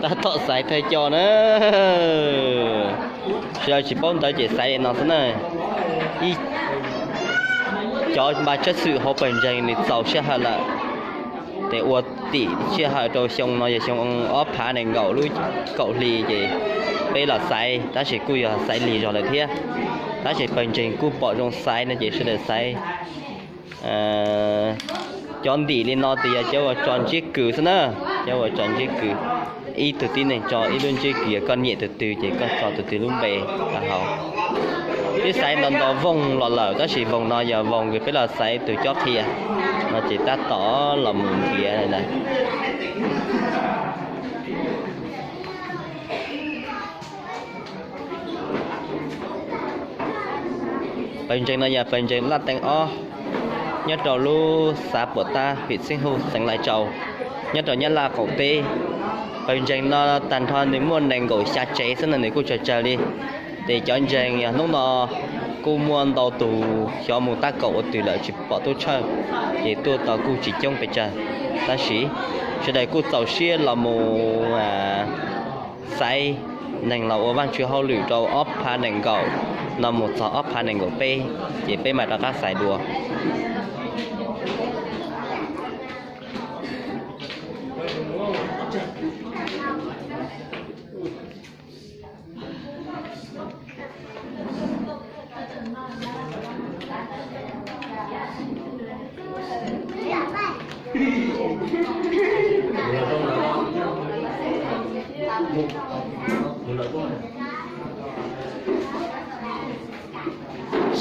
Tab tom xaiv thawj coj na. Sawv daws tsis paub ntawv ces xaiv li no xwb na. Ib, cov npaj tshab xwm hauv pawg ntseeg nws txaus sij hawm lawm, ces ua tim sij hawm rau xyoo no yog xyoo ob phav nees nkaum lub kaum hli ces peb los xaiv, tab sis kuj yog xaiv lig zog lawm thiab. Tab sis pawg ntseeg kuj pom zoo xaiv no ces sawv daws xaiv. Cov ntim li no ces yog cov uas tso ntsiab kws xwb na, cov uas tso ntsiab kws. Ib tug tib neeg tso ib lub ntsiab kws, yog koj nyiam tus twg ces koj tso tus twg lub npe rau hauv. Twb xaiv ntau ntau voos los lawm, tab sis voos no yog voos uas peb los xaiv tus cob qhia no ces tab tom los mus nrhiav na. Pawg ntseeg no yog pawg ntseeg Laj Teev ob, nyob rau lub xav Puam Tab, hwm Xeeb Huj, xeev Lais Tsau, nyob rau Nyab Laj qaum teb. Pawg ntseeg no tag nrho nws muaj nees nkaum xya tsev xwb no, nws kuj tsawg tsawg li. Ces cov ntseeg yog hnub no kuj muaj ntau tus xyov mus tab kaum ua twg lawm tsis pom tub tshawj, ces tuaj tau kuj tsis coob pes tsawg. Tab sis sawv daws kuj txaus siab los mus xaiv neeg los ua Vaajtswv hauj lwm rau ob phav nees nkaum no mus txog ob phav nees nkaum peb, ces peb mam rov qab xaiv dua.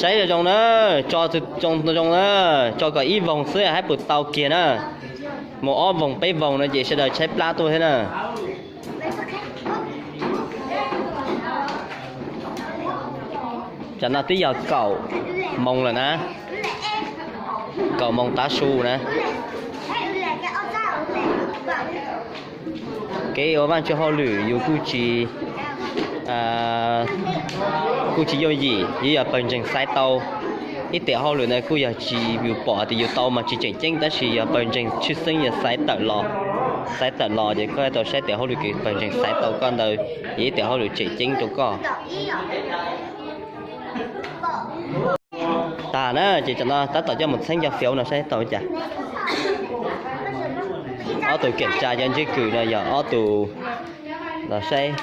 Saib zoo zoo na, tso zoo zoo na, tso kom ib voos xwb hab puas tau kiag na. Mus ob voos peb voos no ces sawv daws tshaib plab tuaj thiab na. Tam no twb yog kaum moos lawm na, kaum moos tav su na. Kev ua Vaajtswv hauj lwm yus kuj tsis, kuj tsis yooj yim, yus yog pawg ntseeg xaiv tau ib tiam hauj lwm na kuj yog tsis, yus pom tias yus tau mas tsis tseem ceeb, tab sis yog pawg ntseeg tshwj xeeb yog xaiv tawm los, xaiv tawm los ces koj tau saib tias hauj lwm kws pawg ntseeg xaiv tau koj ntawd yog ib tiam hauj lwm tseem ceeb rau koj. Tag na, ces tam no tab tom coj mus txheeb cov fiav no saib tau cas. Ob tug keem tsa cov ntsiab kws no yog ob tug los saib.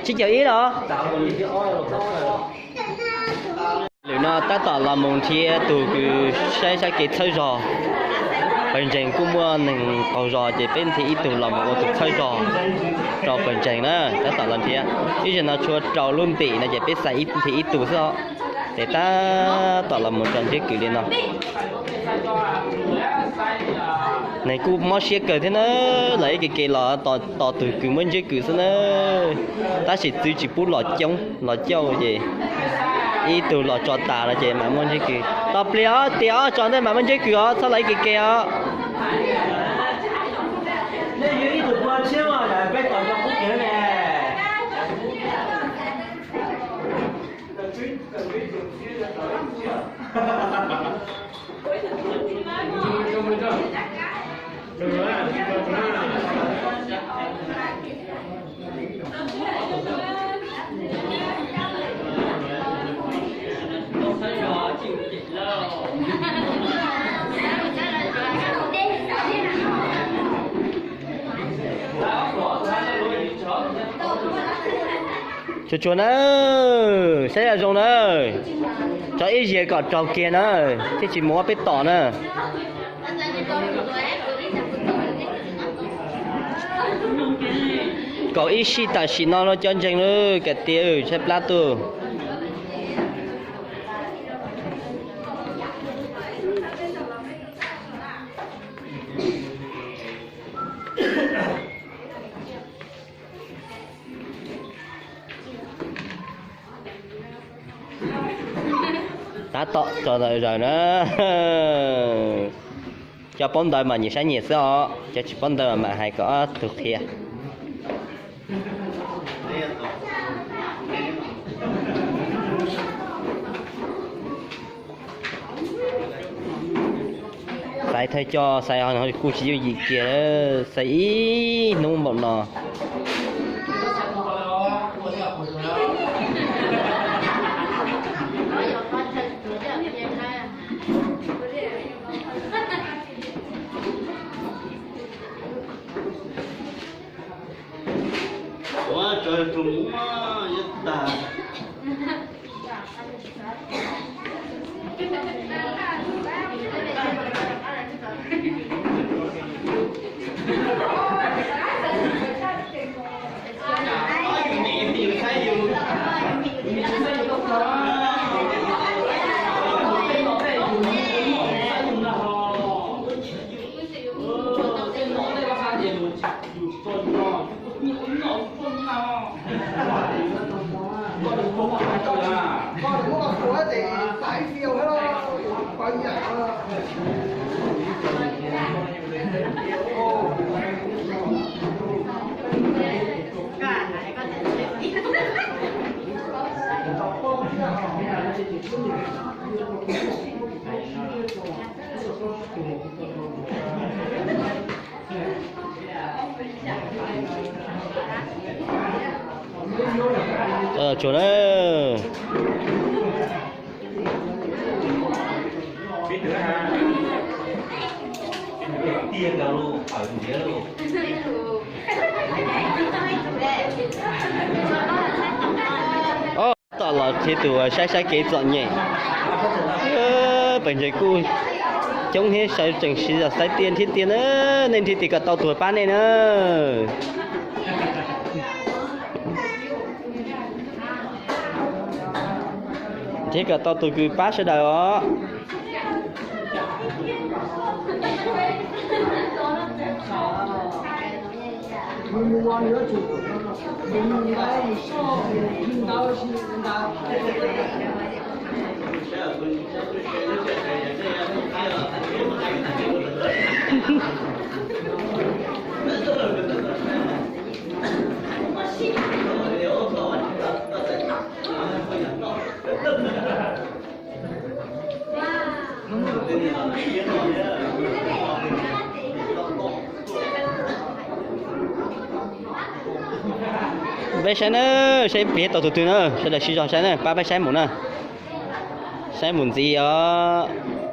Tsib caug ib los? Lwm no tab tom los mus nrhiav tus kws saib sab kev txhawb zog. Pawg ntseeg kuj muaj neeg qaug zog ces peb nrhiav ib tug los mus ua tus txhawb zog rau pawg ntseeg na, tab tom los nrhiav. Ib zaug no tshuav rau lub ntim no ces peb xaiv ib, nrhiav ib tug xwb os. Ces tab tom los mus tso ntsiab kws li no. Neeg kuj mob siab kawg thiab na, lawv ib ke ke los tos tus kws muaj ntsiab kws xwb na. Tab sis txwv tsis pub los coob los cauj ces ib tug los tso tas no ces mam muaj ntsiab kws. Tos plig os, tias os, tso ntej mam muaj ntsiab kws os, txhob los ib ke ke os. Tsuag tsuag na, saib zoo zoo na, tso ib zaug kom raug kiag na, thiaj tsis mus ob peb tom na. Kaum ib sij tam sim no los cov ntseeg lawm, kam tias tshaib plab tuaj. Tab tom tso ntawv zaws na. Cov paub ntawv mas nyias saib nyias xwb os, cov tsis paub ntawv mas mam hais kom ob tug qhia. Xaiv thawj coj xaiv kuj tsis yooj yim kiag, xaiv ib hnub npaum no. Tsuag na. Tab tom los qhia tus saib saib kev txom nyem. Pem ntses kuj coob thiab, sawv tsees siv zog saib tiaj nrhiav tiaj na. Nej nrhiav tias kom tau tus pab nej na. Nrhiav kom tau tus kws pab sawv daws os. Peb saib na, saib piav tau tus twg na, sawv daws siv zog saib na, pab peb saib mus na. Saib mus ntxiv os.